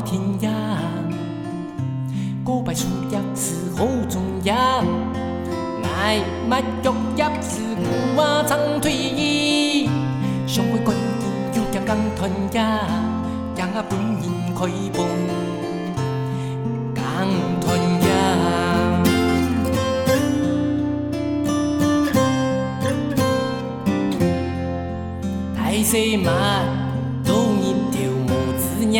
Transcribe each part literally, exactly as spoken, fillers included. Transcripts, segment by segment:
天涯，告白樹叶是好重要。𠊎抹腳叶是古话长腿衣，想会赶紧有点讲团圆，让我本人开放讲团圆。大西马，做日头无自然。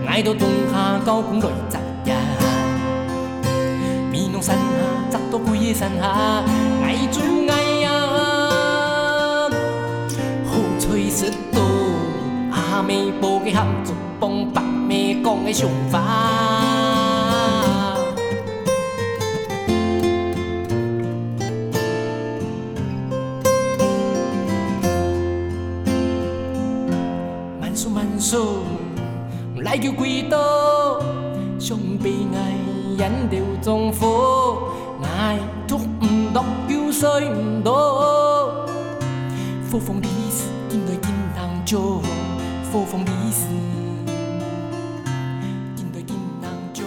𠊎到冬下交工來摘呀，美濃山下摘到歸个山下，𠊎做𠊎呀，好彩食到阿姆煲个鹹粥，幫伯姆講个笑話。 慢速慢速，來去歸到，想被𠊎引到丈夫，𠊎讀毋落又睡毋到。呼風里時，緊來緊冷著，呼風里時，緊來緊冷著。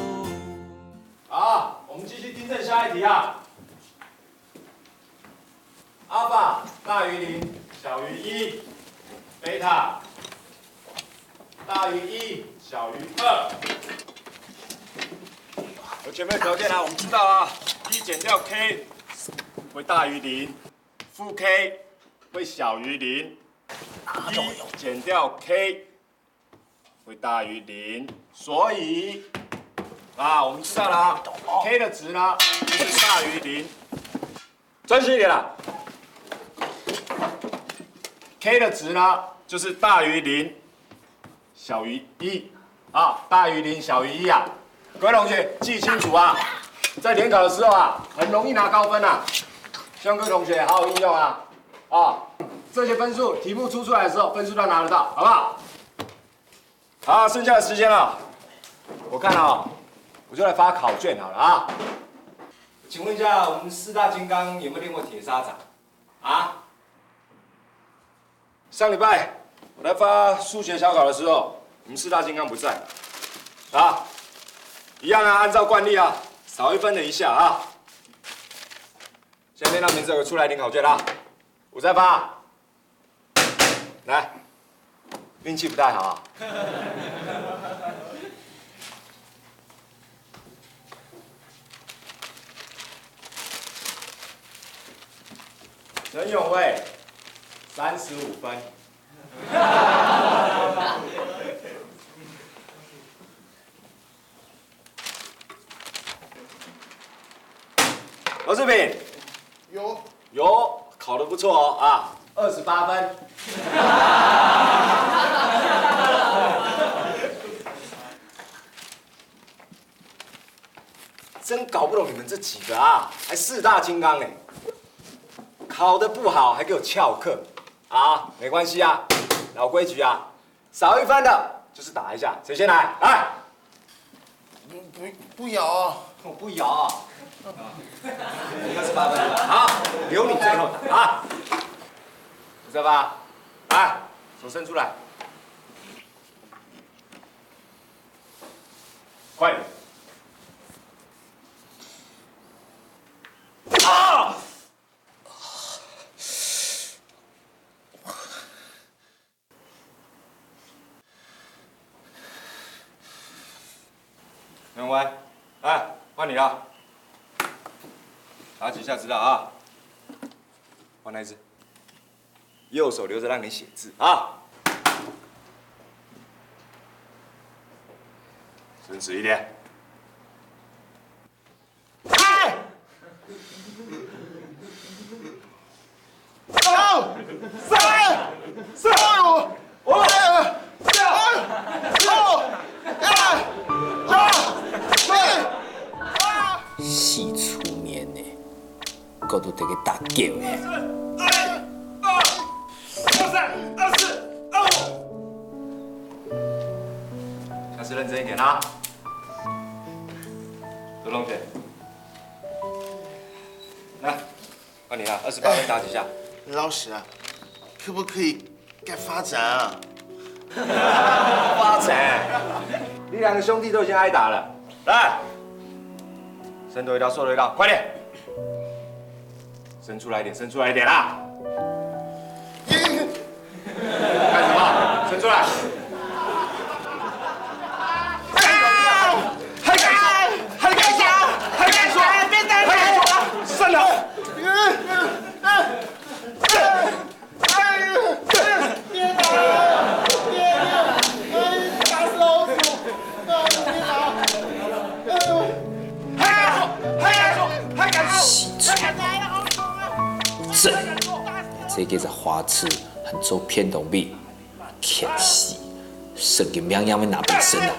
好，我们继续订正下一题啊。 阿法大于零小于一，贝塔大于一小于二。有前面条件啊，我们知道啊，一减掉k会大于零，负k会小于零，一减掉k会大于零，所以啊，我们知道了啊，k的值呢就是大于零，专心一点啦。k的值呢就是大于零，小于一啊，大于零小于一啊。各位同学记清楚啊，在联考的时候啊，很容易拿高分啊，希望各位同学好好应用啊。啊，这些分数题目出出来的时候，分数都拿得到，好不好？ 好，剩下的时间啊，我看啊，我就来发考卷好了啊。请问一下，我们四大金刚有没有练过铁砂掌？啊？上礼拜我来发数学小考的时候，你们四大金刚不在啊。一样啊，按照惯例啊，少一分的一下啊。下面让名字有出来领考卷啊。吴再发， 来，运气不太好啊。陈永卫，三十五分。罗志平，有。有，考得不错哦啊，二十八分。真搞不懂你们这几个啊，还四大金刚哎，考得不好还给我翘课啊，没关系啊，老规矩啊， 少一分的，就是打一下，谁先来？来。不，不，不咬啊。我不咬啊。你二十八分，好，留你最后打啊。知道吧？来，手伸出来。快点。啊！ 两位，来，换你了。打几下知道啊？换那一只。右手留着让你写字啊。伸直一点。 死出面呢，搞到得个大叫哎！ 下次认真一点啊。周同学，来，换你啊，二十八分打几下？老师啊，可不可以改发展啊？發財！你兩個兄弟都已經挨打了，來，伸多一刀，縮多一刀，快點！伸出來一點，伸出來一點啦！幹什麼？伸出來！還敢說？還敢說？還敢說？還敢說？算了！這，這个是花痴，還做騙東西，騙死，神經病樣會拿本身啊！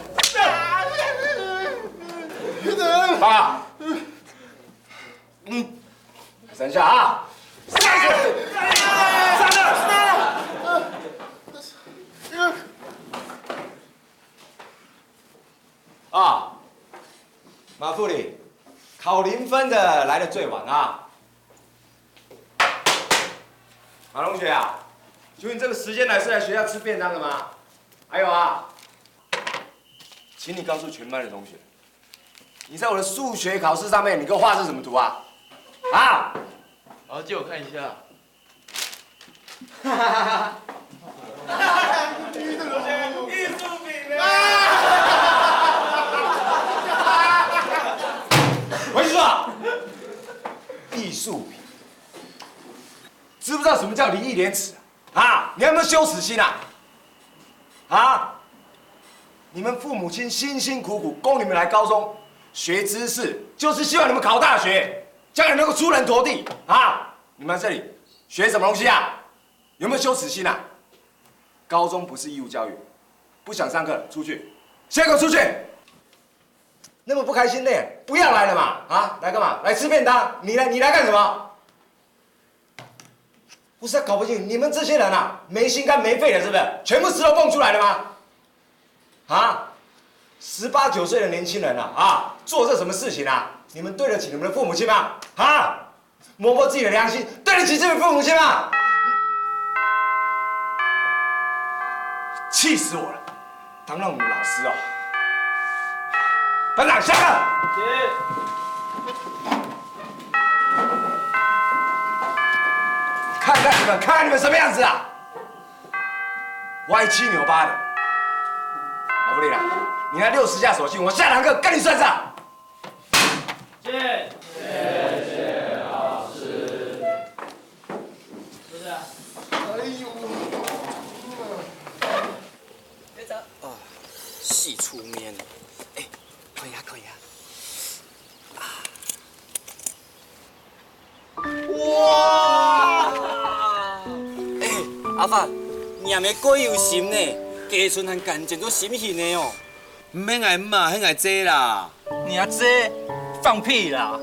爸，嗯，三下啊！三下！三下！啊，馬副理，考零分的來得最晚啊。馬同學啊，請問你這個時間來是來學校吃便當的嗎？還有啊，請你告訴全班的同學，你在我的數學考試上面，你給我畫的是什麼圖啊？啊？老師借我看一下。 藝術品呢？我跟你說啊，藝術品，知不知道什麼叫禮義廉恥啊？啊，你有沒有羞恥心啊？啊，你們父母親辛辛苦苦供你們來高中學知識，就是希望你們考大學，將來能夠出人頭地啊！你們在這裡學什麼東西啊？有沒有羞恥心啊？高中不是義務教育，不想上課，出去，先給我出去！那麼不開心的，不要來了嘛！啊，來幹嘛？來吃便當？你來，你來幹什麼？不是啊，搞不清，你們這些人啊，沒心肝沒肺的，是不是？全部石頭蹦出來的嗎？啊，十八九歲的年輕人啊，啊，做這什麼事情啊？你們對得起你們的父母親嗎？啊，摸摸自己的良心，對得起自己的父母親嗎？氣死我了！堂堂我們老師哦。班長下課。看看你們，看看你們什麼樣子啊！歪七扭八的。馬副理啦，你拿六十架手槍，我下堂課跟你算账。謝謝老師。不是啊。哎呦！啊，死出面了！哎，看一下，看一下。 哇！哎，阿發，你也免過有心呢，雞春還乾淨做心形的哦。毋係𠊎姆啊，係𠊎姐啦。你阿姐？放屁啦！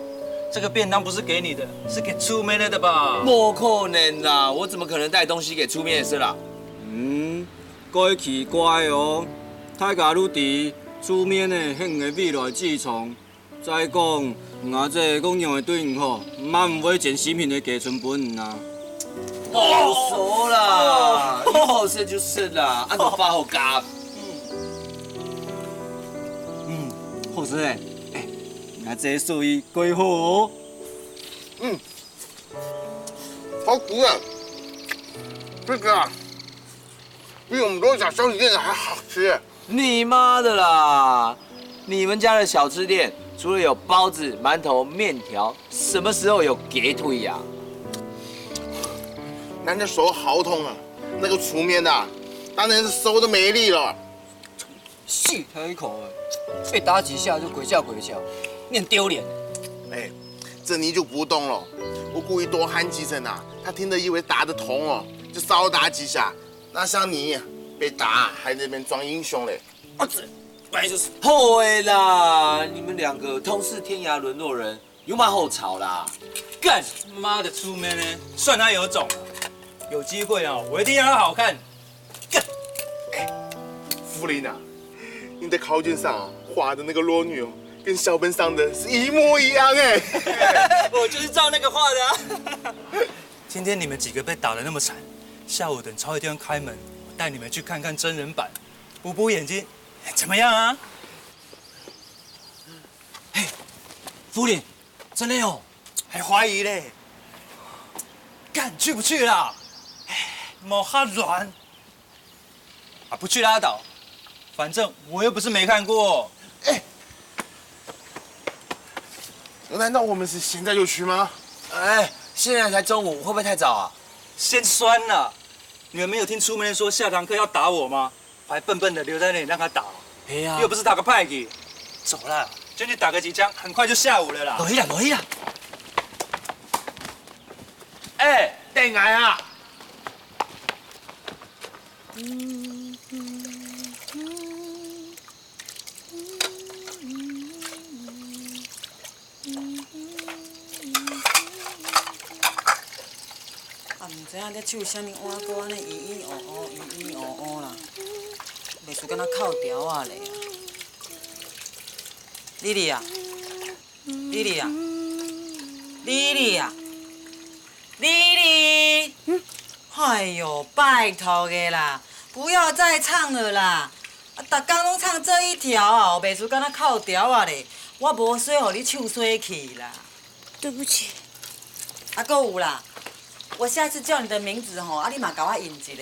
這個便當不是給你的，是給出面的吧？無可能啦，我怎麼可能帶東西給出面的啦？嗯，怪奇怪哦。大家都知，出面的係你个未來志創。 再講，吾姐講樣會對你好，嘛毋會煎心形个雞春分你啊。好說啦，你好說就是啦，恁多話好講。嗯，好食欸，欸，吾姐手藝蓋好哦。嗯，好食啊，這個啊，比我們樓下小吃店的還好吃欸。 你媽的啦！你們家的小吃店除了有包子、饅頭、麵條，什麼時候有雞腿呀？人家手好痛啊，那個出面的啊，當然是收都沒力了。死開口欸，被打幾下就鬼叫鬼叫，你很丟臉。哎，這你就不懂了。我故意多喊幾聲啊，他聽得以為打得痛哦，就少打幾下。 那像你被打，還在那邊裝英雄嘞。啊，這本來就是。好的啦，你們兩個同是天涯淪落人，有麼好吵啦？幹！媽的，出面呢，算他有種啊！有機會啊，我一定讓他好看。幹！哎，福林啊，你在考卷上啊畫的那個裸女哦，跟校本上的是一模一樣哎。我就是照那個畫的啊。 今天你們幾個被打得那麼慘，下午等超一定要開門，我带你们去看看真人版，补补眼睛，怎么样啊？嘿，夫人，真的哦？还怀疑嘞？干，去不去啦？哎，毛哈软。啊，不去拉倒，反正我又不是没看过。哎，难道我们是现在就去吗？哎，现在才中午，会不会太早啊？先算了，你们没有听出门人说下堂课要打我吗？我还笨笨的留在那里让他打哦。哎呀，又不是打个派给。走啦，就去打个几枪，很快就下午了啦。落去啦，落去啦。哎，等下啊！啊，毋知影咧唱啥物碗，閣安尼咿咿哦哦，咿咿哦哦啦，袂輸敢若哭調仔咧。麗麗啊，麗麗啊，麗麗啊，麗麗！哎喲，拜託个啦，不要再唱了啦！啊，逐工攏唱這一條啊，袂輸敢若哭調仔咧，我無衰，予你唱衰去啦。 對不起。啊，閣有啦，我下次叫你的名字吼，啊，你嘛共我應一下。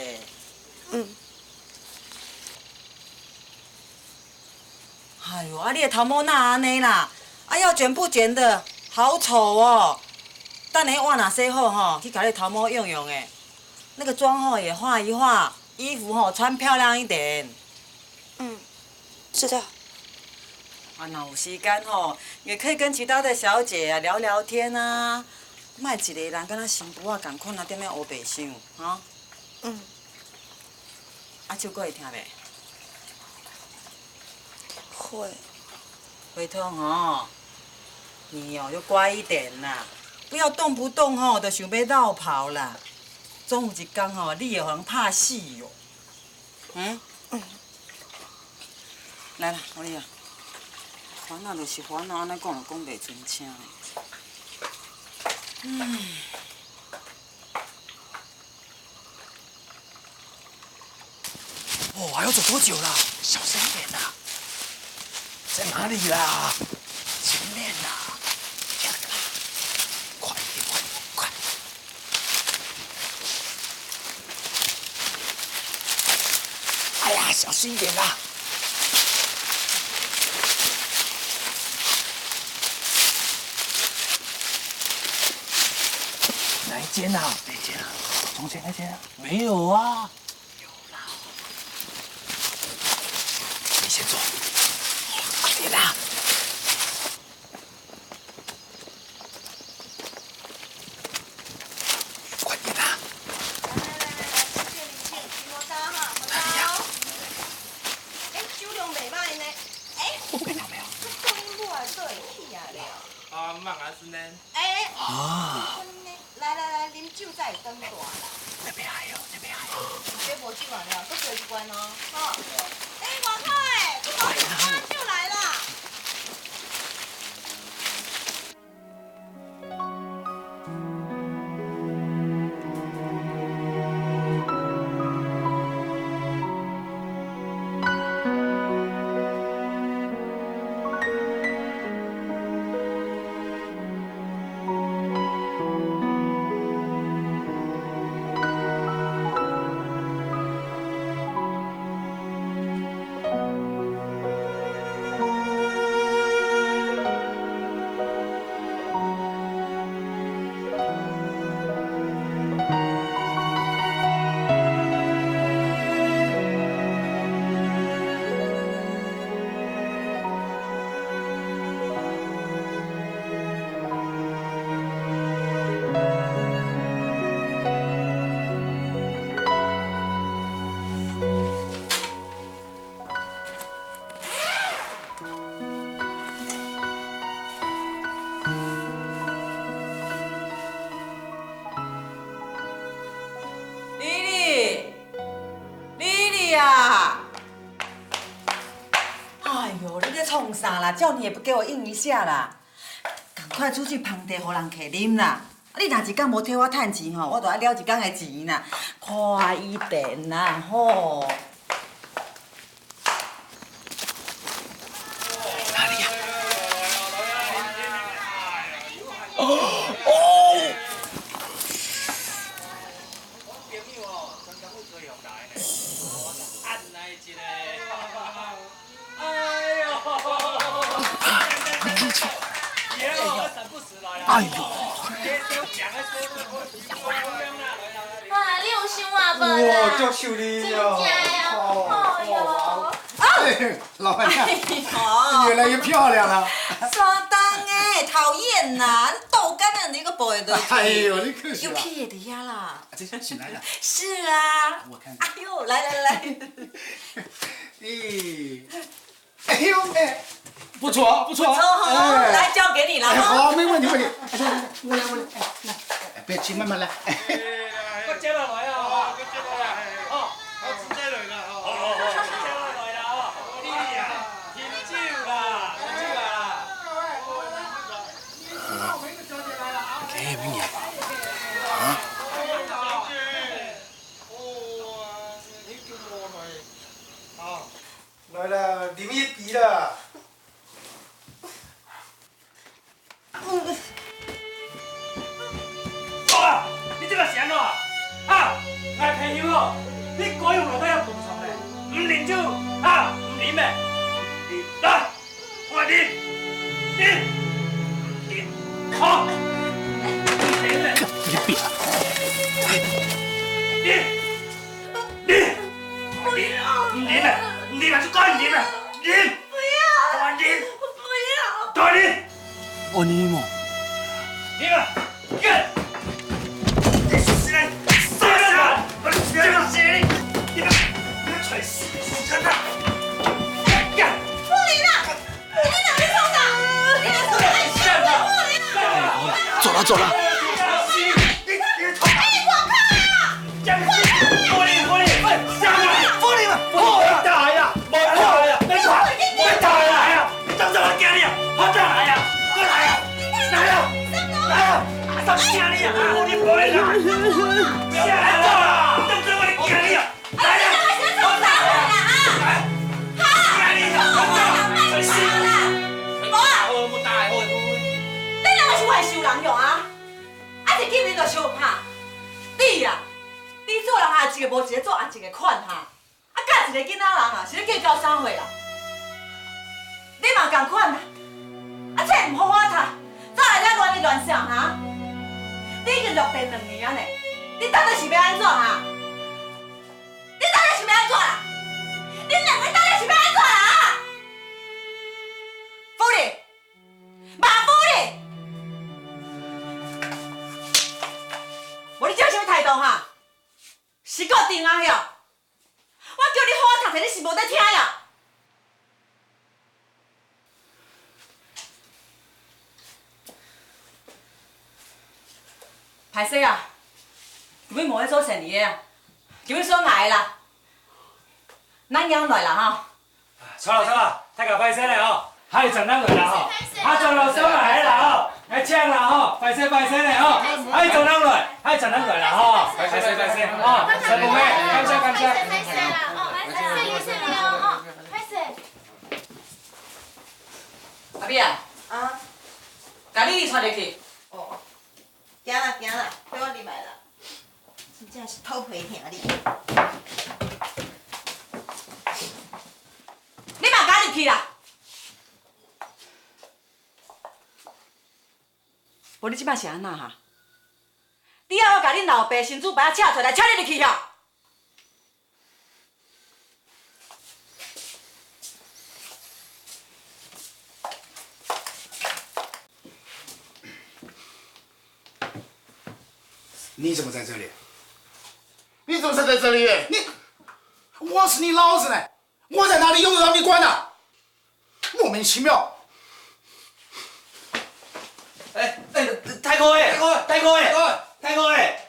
嗯。哎喲，啊，你的頭毛哪安尼啦？啊，要捲不捲的，好醜哦！等下碗若洗好吼，去共你頭毛用用誒。那個妝吼也化一化，衣服吼穿漂亮一點。 嗯，知道。啊，若有時間吼，也可以跟其他的小姐啊聊聊天啊，莫一个人敢若新婦仔仝款啊，踮遐烏白想，吼。嗯。啊，唱歌會聽袂？會。拜託吼，你哦，要乖一點啦，不要動不動吼，就想欲落跑啦。總有一工吼，你會予人拍死哦。 嗯？來啦，我來啊。煩惱就是煩惱，安尼講就講袂出聲。嗯。哦，還要走多久啦？小聲一點啦。在哪裡啦？前面啦。快一點，快一點，快！ 哎呀，小心一點啦！哪一間啊？哪一間啊？中間那間啊？沒有啊。有啦。你先坐。快點啦！ 快點啊！來來來來來，請坐，請坐，請坐哈，好。哎，酒量袂歹呢。哎，有沒有沒有？這錄音簿啊，做會起啊了。啊，慢啊，是呢。哎，啊。來來來，啉酒才會轉大啦。那邊還有，那邊還有。這無酒啊了，閣做一罐哦，吼。哎，外口的，去買一罐酒來啦。 麗麗，麗麗啊！哎喲，你咧創啥啦？叫你也不給我應一下啦！趕快出去捧茶，予人客啉啦！你若一工無替我趁錢吼，我就愛了一工的錢啦，快一點啦吼。哪裡啊？哦，哦！哎呦！哎呦！啊，你有想我無啦？我足想你哦。真正哦，哦，哎呦。哎，老闆娘，哎呦。越來越漂亮了。啥當哎，討厭啦！你倒幹了，你个背都。哎呦，你客氣了。又去的呀啦。啊，這是新來的。是啊。我看看。哎呦，來來來。咦。 哎呦，哎，不錯，不錯。不錯哈，哎。來，交給你了哈。哎，好，沒問題，沒問題。哎，來，來，來，我來，我來，哎，來，哎，別急，慢慢來。哎，哎，哎，哎。我接落來啊，哦，我接落來。哦，好，直接來啦，哦。好，好，好。接落來啦，哦。你啊，啉酒啦，啉酒啦。哎，明年吧。啊？哦，你叫我來。啊。 來啦，啉一杯啦。哇，你這个是安怎啊？啊，𠊎朋友哦，你果然落到遐無錯咧，毋啉酒啊，毋啉咧。來，我啉，啉，啉，好，啉咧。你別，你，你，你，毋啉咧，毋啉咧，就講毋啉咧，啉。 不要！大力！不要！大力！哦，你嘛。你嘛，干！你是谁？谁啊？我是谁？你们，你们，你们全是死人啊！干！不灵啊！你哪里冲的？你哪里冲的？哎，不灵啊！走了，走了。你，你，哎，我靠啊！ 啊，一見面就相拍。你啊，你做人阿叔个無一个做阿叔个款哈，啊，佮一个囡仔人啊，是咧計較啥貨啦？你嘛仝款啦，啊，冊毋好好讀，走來遮亂裡亂想哈？你已經落地兩年啊呢，你到底是欲安怎哈？你到底是欲安怎啦？你兩个到底是欲安怎啦？夫人， 馬夫人，無你這啥態度哈？是夠頂啊喲！我叫你好好讀冊，你是無咧聽呀？歹勢啊，今晡無愛做生理个啊，今晡做𠊎个啦，咱讓來啦哈。 錯了，錯了，大家歹勢咧吼，還轉人來啦吼，啊，轉老師來啦吼，來請啦吼，歹勢，歹勢咧吼，還轉人來，還轉人來啦吼，歹勢，歹勢吼，師傅們，感謝，感謝。歹勢啦，哦，歹勢，歹勢，歹勢。阿美啊，啊？家己帶入去。哦。 行啦，行啦，陪我入來啦。真正是討皮疼你。你嘛佮入去啦！無你這擺是安怎哈？你愛我共恁老爸神主牌仔請出來，請你入去吼！ 你怎麼在這裡？你怎麼會在這裡？你，我是你老師呢，我在哪裡用得著你管啊？莫名其妙。哎，哎，大哥哎，大哥哎，大哥哎，大哥哎。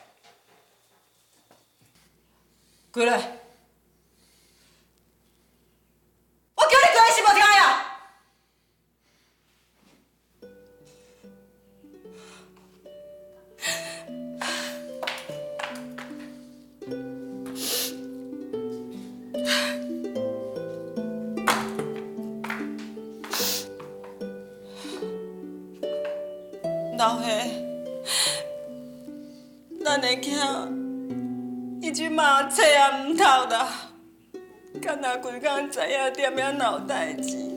過來！我叫你過來是無聽著啊？老兄，咱个囝，伊這馬冊也毋讀啦，干焦規工知影踮遐鬧代誌。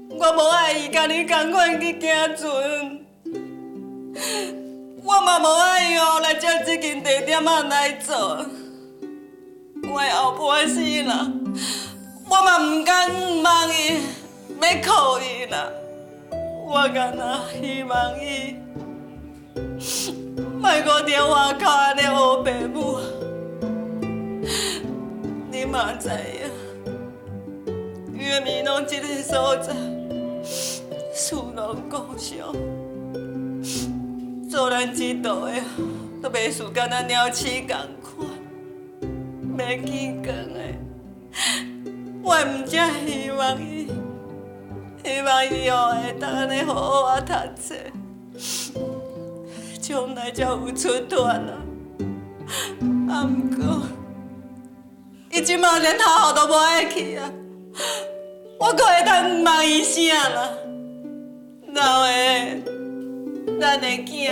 我無愛伊佮你仝款去行船，我嘛無愛伊哦來接這間地點仔來做。 我的後半生啦，我嘛毋甘毋望伊，欲靠伊啦。我干焦希望伊，莫閣佇外口按呢烏白舞。你嘛知影，月明攏這个所在，樹攏故鄉，做咱這道的，都袂輸敢若鳥鼠仝款。 袂見光的。我毋才希望伊，希望伊哦會當按呢好好仔讀冊，將來才有出頭啊。啊，毋過，伊這馬連頭路都無愛去啊，我閣會當望伊啥啦？ 老兄，咱的囝，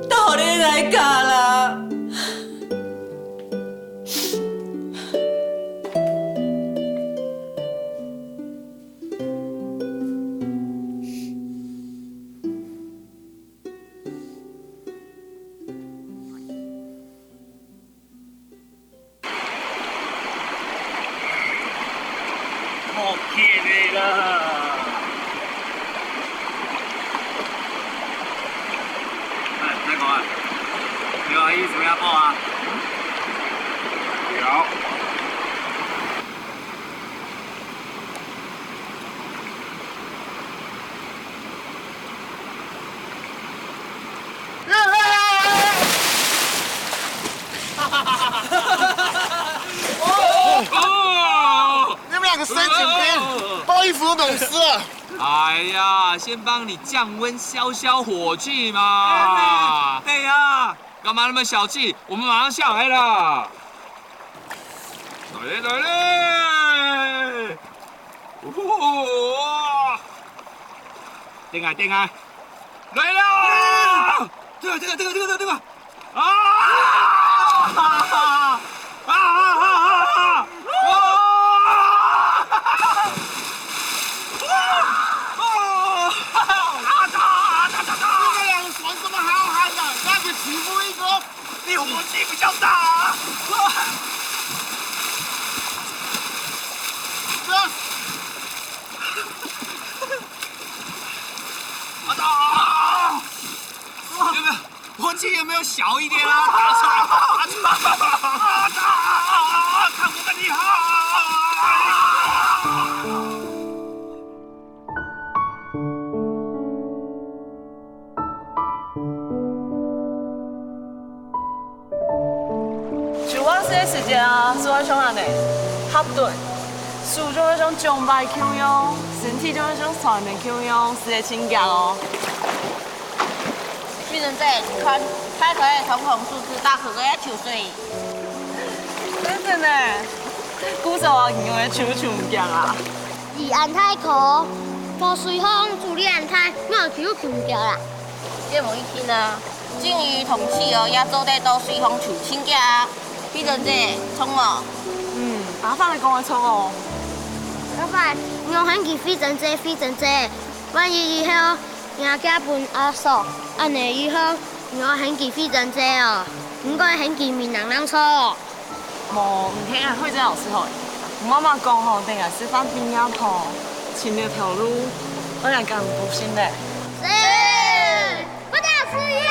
到你來教啦。好吃的啦！哎，大哥啊，你有意思要报啊？有。 哦！你们两个神经病，把衣服都弄湿了。哎呀，先帮你降温，消消火气嘛。哎，对呀。干嘛那么小气？我们马上下来了。来嘞，来嘞！哇！等啊，等啊！ 来了！这个，这个，这个，这个，这个，这个！啊！啊！啊！啊！啊！啊！啊！啊！啊！你们两个耍什么好汉呀？那个欺负一个，你火气比较大啊！这，啊！ 有没有？火气有没有小一点啊？打出来！啊！啊！啊！啊！看我的厉害！就我細个時節啊，就愛像恁呢，合作，手就愛像獎牌共樣，身體就愛像船仔共樣，使得真遽哦。 美珍姐，你看，大河个通風樹枝打開个也泅水。真个呢，古早啊，人用个泅泅毋驚啊。離恁大河，無水防，阻力恁大，哪泅泅毋著啦？這無一定啊，鯨魚同企鵝也做得到水防泅真遽啊。美珍姐，著無？嗯，阿發你講个著哦。阿發，你用喊佢美珍姐，美珍姐，萬一以後 若嫁分阿叔，恁呢以後，你愛喊佢美珍姐哦，毋過喊佢美人正著哦。無，毋聽啊，慧珍老師吼，我媽媽講吼，等下師範畢業吼，尋个頭路，愛來干部心咧。是，不打自願。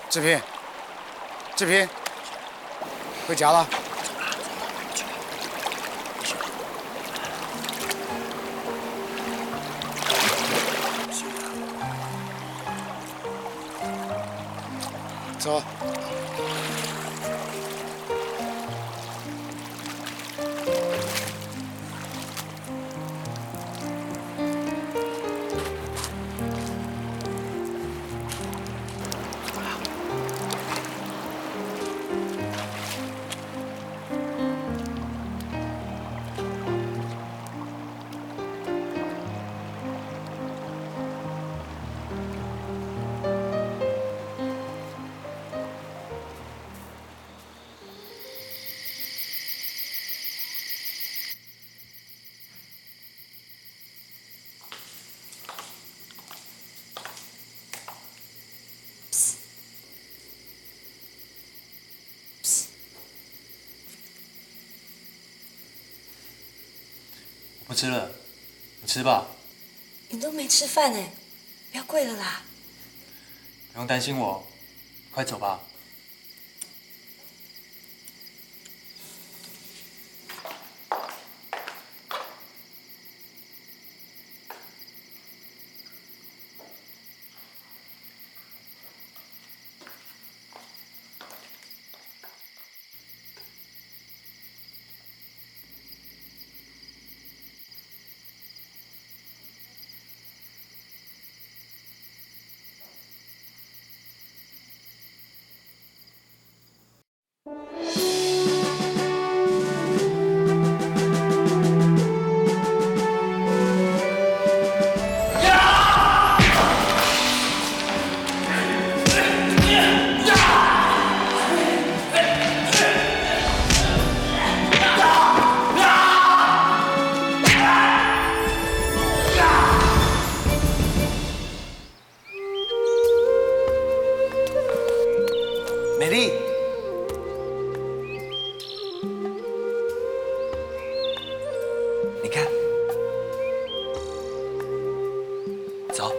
志平，志平，回家了。走。我不吃了，你吃吧。你都没吃饭哎，不要跪了啦。不用担心我，快走吧。美丽，你看，走。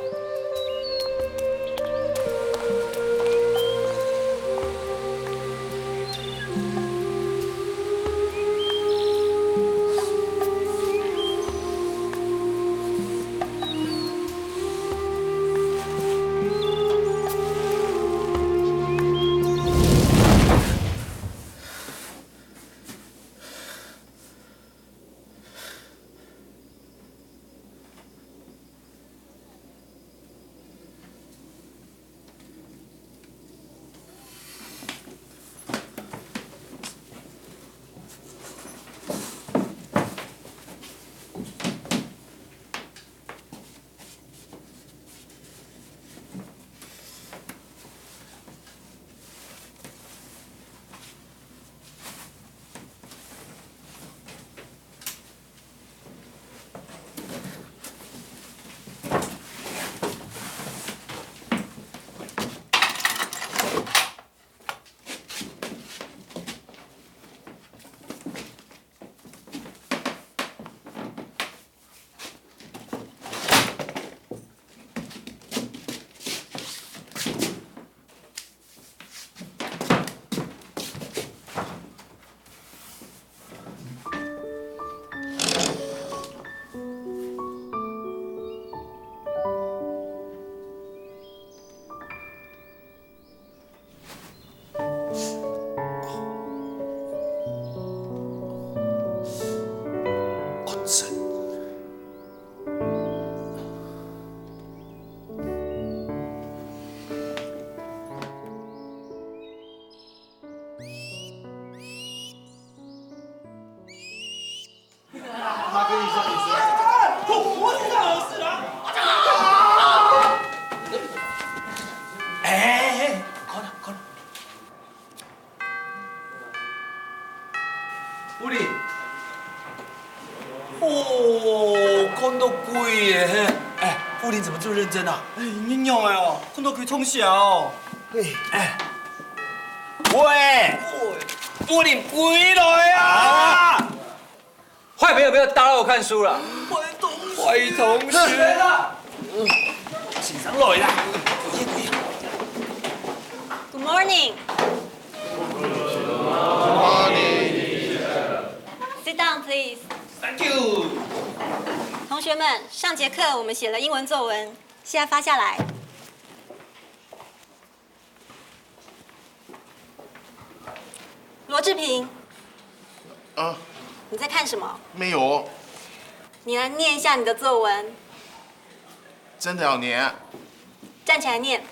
哎，哎，哎，看啊，看啊。 布林。哦，看到鬼耶！哎，布林怎么这么认真啊？哎，你仰仔哦，看到鬼衝啥哦？哎，哎。喂，布林，鬼來啊！坏朋友不要打擾我看书了。坏同學。坏同學。先生來啦。 Good morning. Sit down, please. Thank you. 同学们，上节课我们写了英文作文，现在发下来。罗志平，啊，你在看什么？没有。你来念一下你的作文。真的要念啊？站起来念。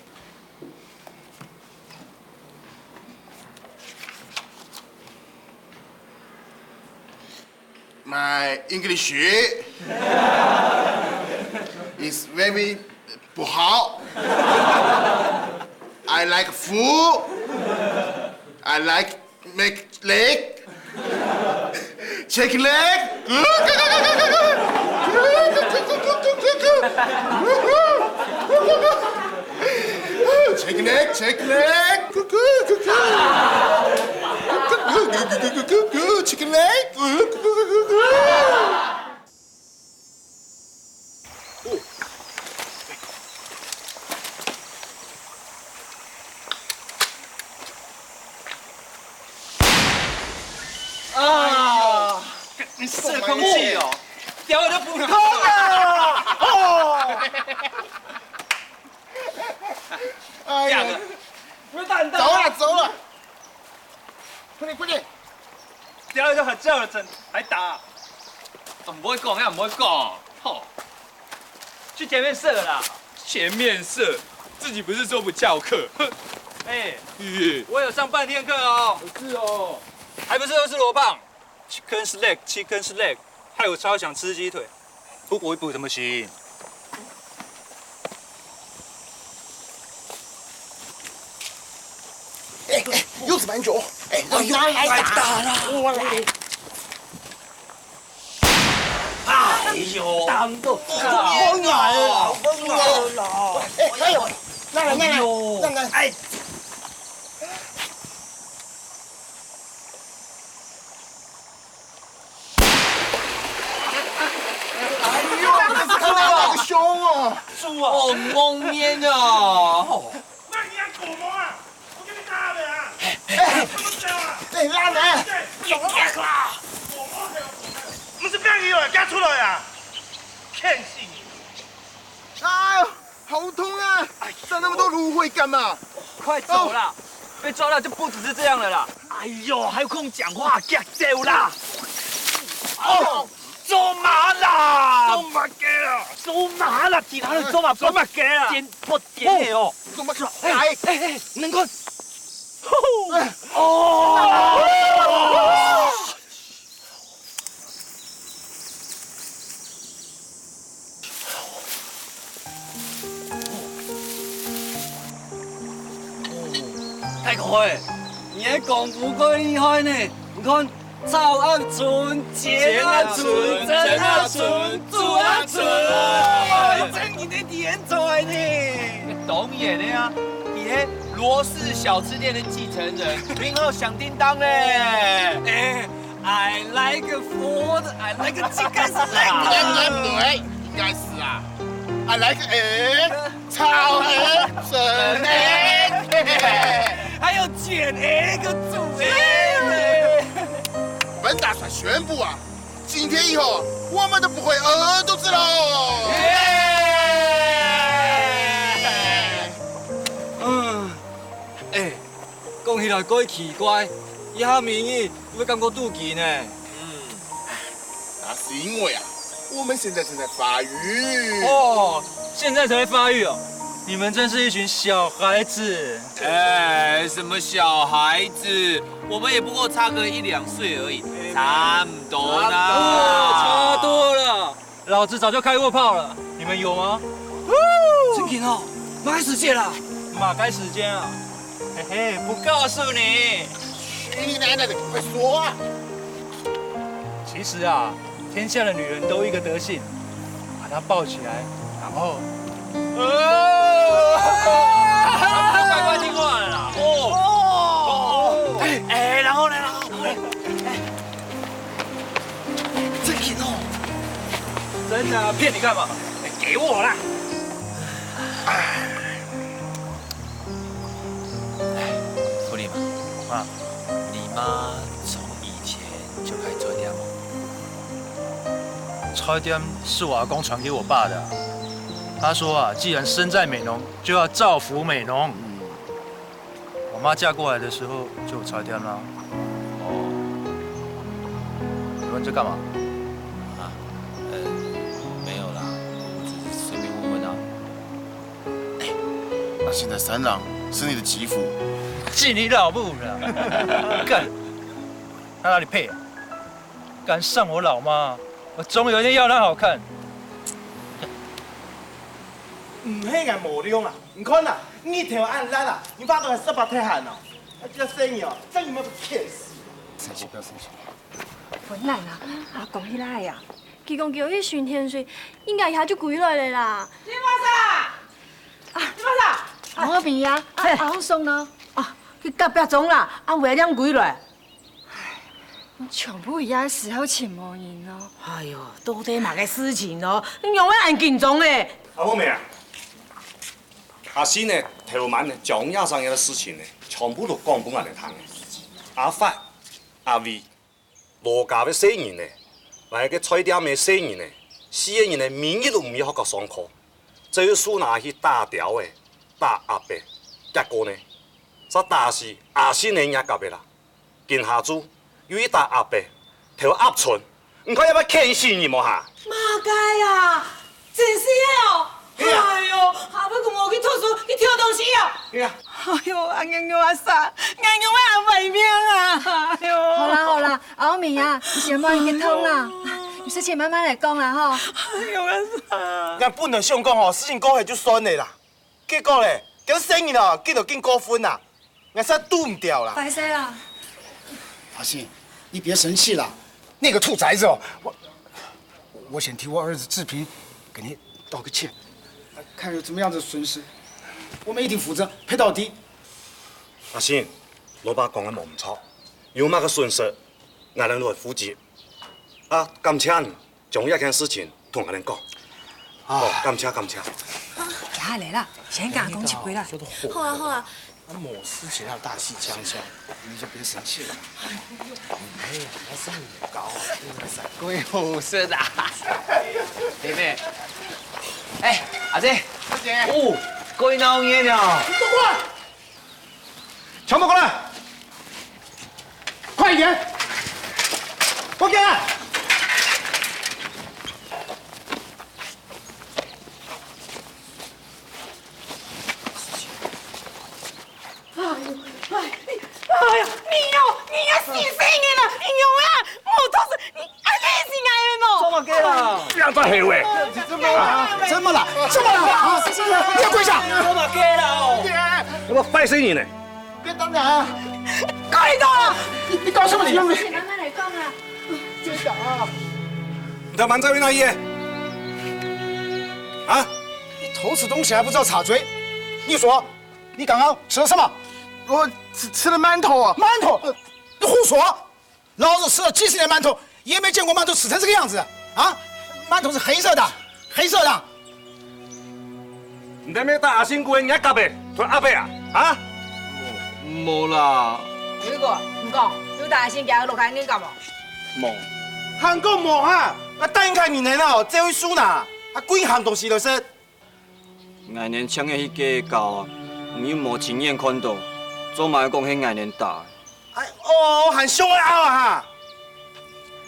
My English is very 不好。I like food. I like make leg. Chicken leg. Chicken leg, chicken leg. Chicken leg. 啊！你射空气哦，掉了就不空了。哦！哎呀，不是弹道。走了，走了，快点，快点！掉了就还叫了，真还打。啊，毋好讲，哎呀，毋好讲，吼。 去前面射啦。前面射，自己不是说不翘课？哼。哎，我有上半天课哦。是哦。还不是都是罗胖，chicken leg，chicken leg，害我超想吃鸡腿。不补一补怎么行？哎哎，又是蛮久。哎，哎呦，来打啦！我来。 哎呦，打不够，好疯啊！好疯啊！哎，哎呦，那来，那来，哎呦，那来，哎。哎呦，这是看到那个胸哦。猪啊！哦，蒙面啊！哦。 那你还狗毛啊？我给你打的啊！哎，哎，哎，烂人！别跳啦！狗毛还有狗毛，不是变鱼了，给他出来啊！骗死你！哎呦，好痛啊！哎呦，长那么多芦荟干嘛？快走啦！被抓到就不只是这样了啦！哎呦，还有空讲话，给他走啦！哦，做嘛啦？做嘛个啦？做嘛啦？其他人做嘛？做嘛个啦？点不点的哦！ 怎么？哎哎哎，能够，哦，太可爱，你的功夫够厉害呢！你看， 草啊脣，剪啊脣，蒸啊脣，煮啊脣。哇，真个天才呢！当然了呀，你是罗氏小吃店的继承人，名号响叮当嘞。哎，I like food, I like chicken leg。应该是啊，I like egg。 超黑，真黑。还有剪egg跟煮egg。本打算宣布啊，今天以后我们都不会饿肚子喽。嗯，哎，讲起来怪奇怪，一下暝日 你会感觉肚饥呢？嗯，那是因为啊，我们现在正在发育。哦，现在才发育哦，你们真是一群小孩子。哎，什么小孩子？我们也不过差个一两岁而已，差不多啦。差不多了。 老子早就开过炮了，你们有吗？真紧哦，马开始见啦！马开始见啊！嘿嘿，不告诉你。去你奶奶的，快说啊！其实啊，天下的女人都一个德性，把她抱起来，然后，呃，乖乖听话了啦。哦，哎，然后呢，然后呢？哎， 真的哦。真的啊，骗你干嘛？给我啦！哎，福利嘛，啊，你妈从以前就开菜店吗？菜店是我阿公传给我爸的啊。他说啊，既然身在美浓，就要造福美浓。 我妈嫁过来的时候就有茶店啦。你在干嘛？啊，呃，没有啦，我只是随便问问啊。哎，那现在三郎是你的继父。是你老母啦！干，他哪里配啊？敢上我老妈，我总有一天要他好看。毋係𠊎無良啊，你看啊，日頭恁辣啊，你發到還十八度汗啊，啊，這个細人哦，真有沒有騙死？生气，不要生气。本來啦，阿公起來呀，佢講佢有去巡天水，應該一下就歸來了啦。你發啥？啊，你發啥？阿妹呀，啊，阿公送呢？啊，去隔壁庄啦，啊，為了兩歸來。 全部一下个時候尋無人咯。哎喲，到底麼个事情咯？你仰會恁緊張咧？阿妹啊，阿信呢，頭晚呢，將這三日个事情呢，全部都講分𠊎兜聽个。阿發、阿偉、羅家个細人呢，還有該菜店个細人呢，四個人呢，每日都毋去學校上課，只有樹林去打鳥仔、打鴨仔，結果呢，煞打死阿信个若甲仔啦。 今下晝又去打鴨仔，偷鴨春，你看也會譴死人無哈？麼个啊？真係个哦！哎喲，阿伯公，𠊎去讀書，去偷東西哦！哎喲，阿娘娘阿嫂，𠊎娘會恁壞命啊！哎喲，好啦好啦，阿妹啊，你先莫激動啦，有事情慢慢來講啦吼。哎喲，阿嫂，𠊎本來想講吼，事情過去就算了啦。 結果咧，該細人哦，見到緊過分啊，𠊎實在堵毋牢啦。歹勢啦。阿信，你別生氣啦，那個兔崽子哦，我我先替我兒子志平給你道個歉，看有怎麼樣的損失，我們一定負責賠到底。阿信，老爸講个無毋著，有麼个損失，𠊎等來負責。啊，感謝你。 將這件事情同𠊎等講。哦，感謝感謝。行下來啦，先跟阿公出去啦。好啊好啊。啊，無事情還大細嗆嗆，你就別生氣了。哎呀，還是很高啊，真的是。鬼胡說啦！妹妹，哎，阿姐，阿姐，哦，過鬧熱了。你走過來。 全部過來！快一點！過來！哎喲，哎，哎呀，你哦，你也死死人了，你有啊，我都是你。 哎，你是𠊎个喏。做麼个啦？不要再黑喂！怎麼了？怎麼了？怎麼了？啊！你要跪下！做麼个啦？你們壞心人呢！別打人啊！告你的！你你告什麼你？慢慢來講啊。別打啊！你的饅頭在哪裡？啊？你偷吃東西還不知道插嘴？你說，你剛剛吃了什麼？我吃吃了饅頭啊。饅頭？你胡說！ 老子吃了幾十年饅頭，也沒見過饅頭吃成這個樣子啊！饅頭是黑色的，黑色的。你在那邊打阿信姑娘家伯，同阿伯啊？啊？無啦。有一個，你講，有打阿信家落開你幹嘛？無。還講無哈？啊，等下你呢哦，這位叔呢，啊，歸行東西都是。 𠊎等淨係去計較啊，你又無親眼看到，做麼个講係𠊎等打？哎哦，還想愛拗啊哈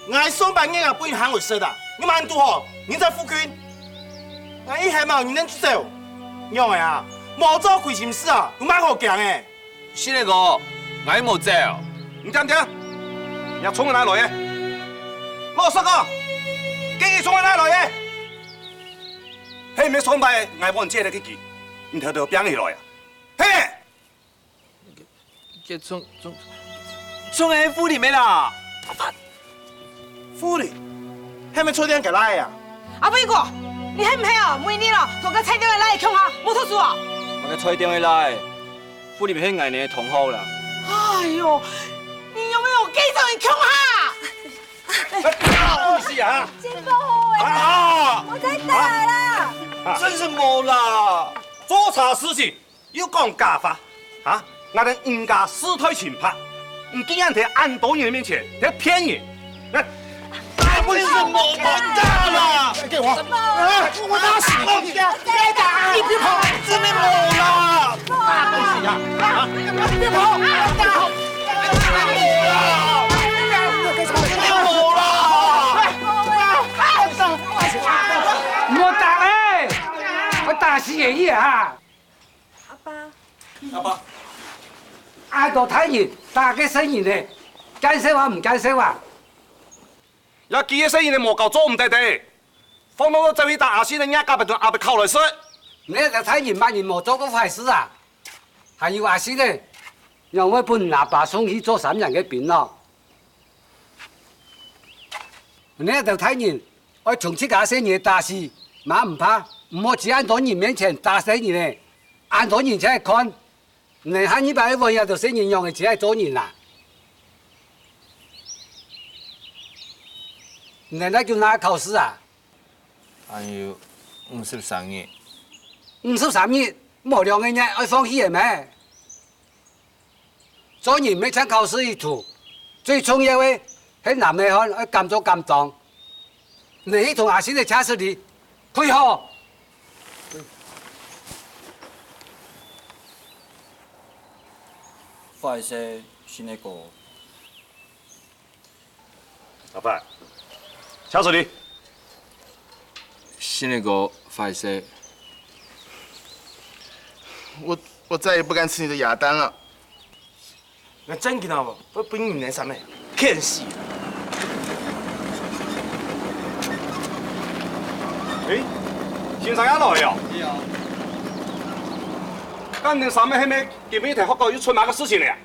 ！𠊎上半夜啊，分你行會食啊，你蠻堵好，你在附近。𠊎一喊啊，你等走，仰仔啊？無做虧心事啊，有麼好驚个？信仔哥，𠊎無走。你恬恬，你從哪來个？老實講，今日從哪來个？ 係毋係上擺𠊎問借个佢，你偷偷拚起來啊？係無？這從從從係富林个啦。富林？係毋係昨天个來啊？阿飛哥，你係毋係哦？每日哦，同該菜店个倈仔共下，無讀書哦？麼个菜店个倈仔？富林係𠊎等个同學啦。哎喲，你有沒有跟上人共下？ 哎，不是啊！真不好哎！啊！莫再打啦！真是無啦！做錯事情又講假話，啊！𠊎等人家世代清白，你竟然在恁多人面前在騙人！哎，大本是無問題啦！給我！哎，我打死你！再打！你別跑！真的無啦！大本是啊！啊！你別跑！ 無啦！死个伊啊！阿爸，阿爸，恁多大人打个細人呢，見笑啊毋見笑啊？這幾个細人呢無教做毋得个，放到走去打阿信个，若家爸同阿伯敲來食。你這大人麼人無做過壞事啊？還有阿信呢，仰會分阿爸送去做三年个兵咯？你這大人 愛從自家細人打死，嘛毋怕，毋好在恁多人面前打細人呢。恁多人在看，你下二擺會問這兜細人仰會知愛做人啦？你哪久拿考試啊？還有五十三日。五十三日，無兩個月愛放棄个咩？ 做人毋係淨考試一途，最重要个係男仔漢愛敢做敢當。你去同阿信个車室裡，跪好！壞勢，信个哥。 阿伯，車室裡。信个哥，壞勢。我，我再也不敢吃你的鴨蛋了。你真个哦，會分人个三妹騙死。誒，先生也來哦。係啊。該你三妹係毋係今晡日在學校又出麼个事情了呀？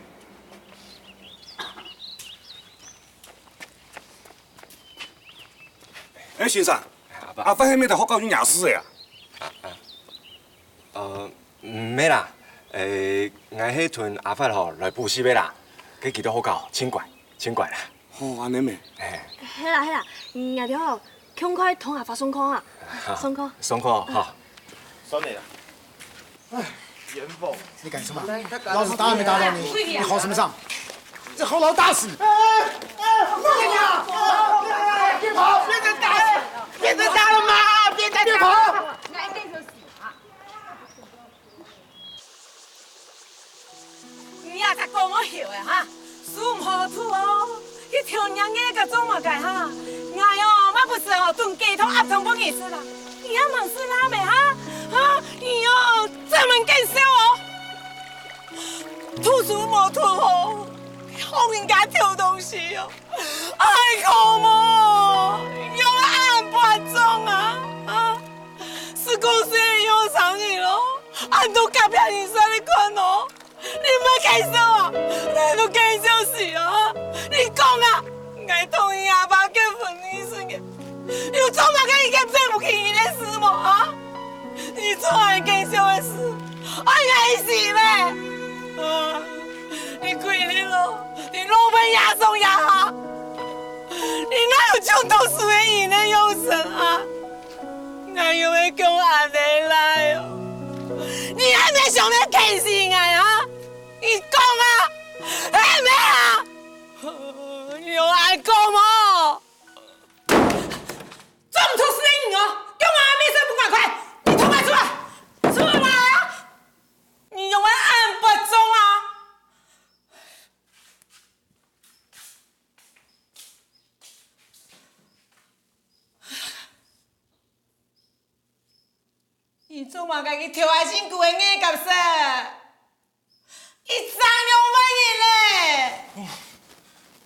誒，先生，阿伯。阿發係毋係在學校有惹事个啊？呃，毋係啦，誒，𠊎係同阿發吼來補習个啦，該佢在學校盡乖，盡乖啦。哦，恁呢咩？誒。係啦，係啦，𠊎兜吼，趕快同阿發上課啊，上課。上課，吼。算了啦。 哎，嚴峰，你幹什麼？老師打也沒打到你，你吼什麼上？這吼到打死你！別跑！別再打了！別再打了嘛！別再打了！別跑！ 你也在講我曉得哈，輸毋好吐哦，去挑人个做麼个哈？𠊎哦，嘛不是哦，蹲街頭鴨腸分你食啦，你也吂食辣咩哈？哈，你哦，專門見笑哦，讀書無讀好，學人家偷東西哦，愛哭無？用恁發瘋啊？啊，十九歲又上癮咯，恁多隔壁鄰舍來看哦。 你毋會見笑啊？你都見笑死啊！你講啊！𠊎同你阿爸結婚二十年，有做麼个一件對不起你个事無啊？你做恁見笑个事，愛𠊎死咩？啊！你規日咯，你老婆夜上夜下，你哪有像讀書个人个樣式啊？ 𠊎有會講恁仔來哦？你還無想要氣死𠊎啊？你講啊，係無啊？你有愛講無？做毋讀書个人哦，叫𠊎還無生分𠊎看，你同𠊎出來，出來啊！你有愛恁發瘋啊？ 你做麼个去偷阿信姑个乳鴿色？一張兩萬銀咧！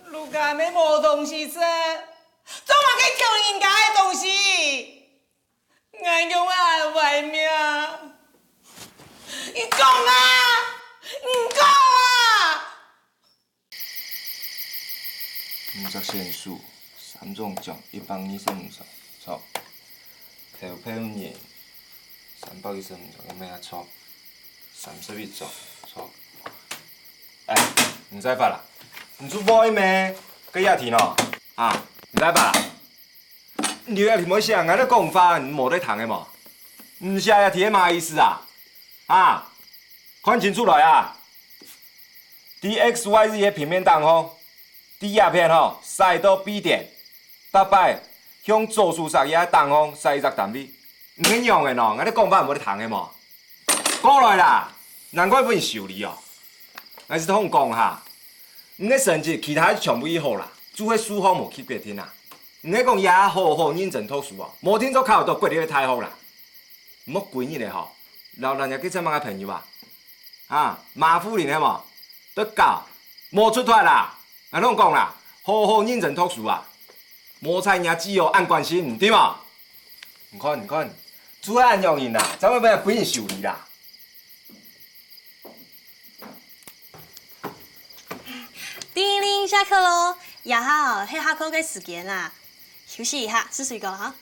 如果還無東西食，做麼个偷人家个東西？𠊎仰會恁壞命？你講啊！你講啊！ 五隻仙素，三種獎，一百二十五張，著。投票人，三百一十五張，有無啊？著。三十一張，著。哎，毋使發啦，你就無愛咩？該這題喏，啊，毋使發啦。你這題無寫，𠊎在講話，你無在聽个無？你寫這題係麼个意思啊？啊，看清楚來啊！ 在X、Y、Z个平面頂項，在這片吼，徙到B點，逐擺向左手析个頂項徙一隻單位。你仰仔喏，𠊎兜講話無得聽个無？過來啦，難怪分人修理哦。𠊎係同你講哈，你个成績其他全部已好啦，就係數學無及格定啊。你係講也好好認真讀書哦，無定著考著國立个大學啦。莫歸日仔吼，摎人家結做麼个朋友啊？啊，馬富林係無？得搞，無出脫啦！𠊎同你講啦，好好認真讀書啊！莫在人家只有恁關心，毋對無？你看，你看，就恁樣人啊，正會分人修理啦！叮鈴，下課囉！這下哦，係下課个時間啦，休息一下，食水果哈。